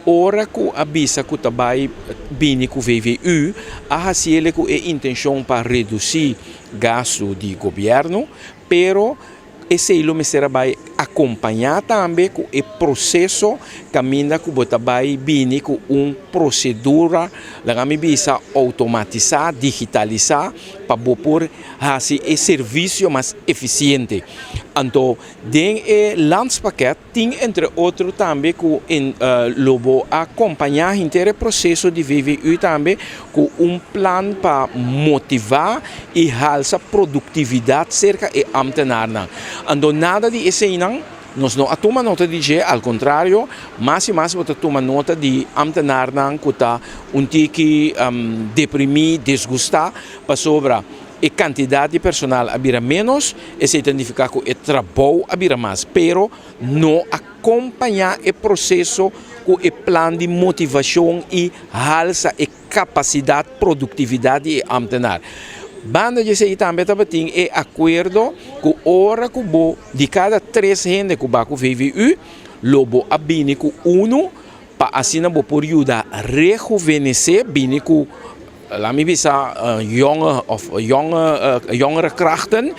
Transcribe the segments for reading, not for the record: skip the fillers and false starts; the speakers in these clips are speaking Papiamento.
Ora ku a bisa ku ta bai bini ku VVU, a hasiele ku e intenshon pa redusí gastu di gobièrnu, pero esei lo mester a bai akompañá tambe ku e proseso kaminda ku bo ta bai bini ku un prosedura, laga mi bisa, outomatisá, digitalisá, pa bo por hasi e servisio mas efisiente. Anto den e landspakket tin entre otro tambe ku lo bo akompañá henter e proseso di VVU tambe ku un plan pa motivá i halsa produktividat serka e ámtenarnan. Anto nada di eseinan nos no a tuma nota di dje, al kontrario, mas i mas bo ta tuma nota di ámtenarnan ku ta un tiki deprimí, disgustá pasobra e kantidat di personal a bira ménos, esei ta nifiká ku e trabou a bira mas, pero no a kompañá e proseso ku e plan di motivashon i halsa e kapasidat, produktividat di e ámtenar. Banda di esei tambe tabatin e akuerdo ku ora ku bo di kada tres hende ku ba ku VVU lo bo a bini ku unu pa asina bo por yuda rehuvenesé, bini ku laat mi bisa jonge of jonge jongere krachten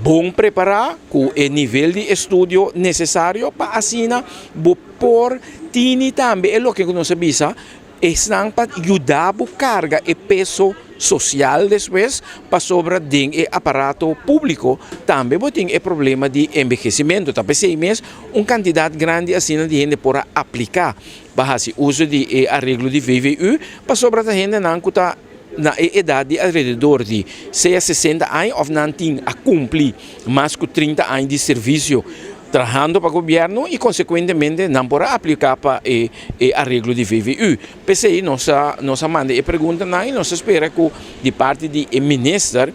bon prepará ku e nivel di estudio nesesario pa asina bo por tini tambe e loke ku nos a bisa esnan pa yuda bo karga e peso sosial despues pasobra den e aparato públiko tambe bo tin e problema di enbehesimentu. Ta p'esei mes un kantidat grandi asina di hende por a apliká pa hasi uso di e areglo di VVU pasobra ta hendenan ku ta na e edat di alrededor di sea 60 aña òf nan tin a kumpli mas ku 30 aña di servisio trahando pa gobièrnu i konsekuentemente nan por a apliká pa e e areglo di VVU. P'esei nos a nos a manda e preguntanan i nos a spera ku di parti di e minister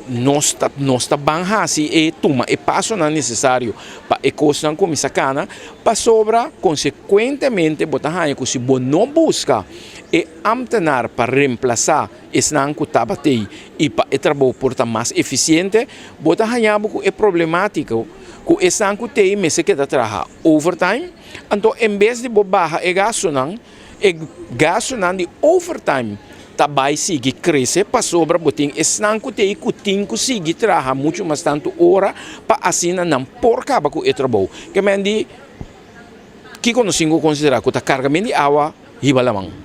nos ta nos ta ban hasi e tuma e pasonan nesesario pa e kosnan kuminsá kana. Pasobra konsekuentemente bo ta haña ku si bo no buska e ámtenar pa remplasá esnan ku tabat'ei i pa e trabou por ta mas efisiente, bo ta haña bo ku e problemátiko ku esnan ku t'ei mester keda traha overtime. Anto en bes di bo baha e gastunan, e gastunan di overtime ta bai sigui krese pasobra bo tin esnan ku t'ei ku tin ku sigui traha muchu mas tantu ora pa asina nan por kaba ku e trabou. Ke men di kiko nos tin ku konsiderá ku ta kargamen di awa hiba laman.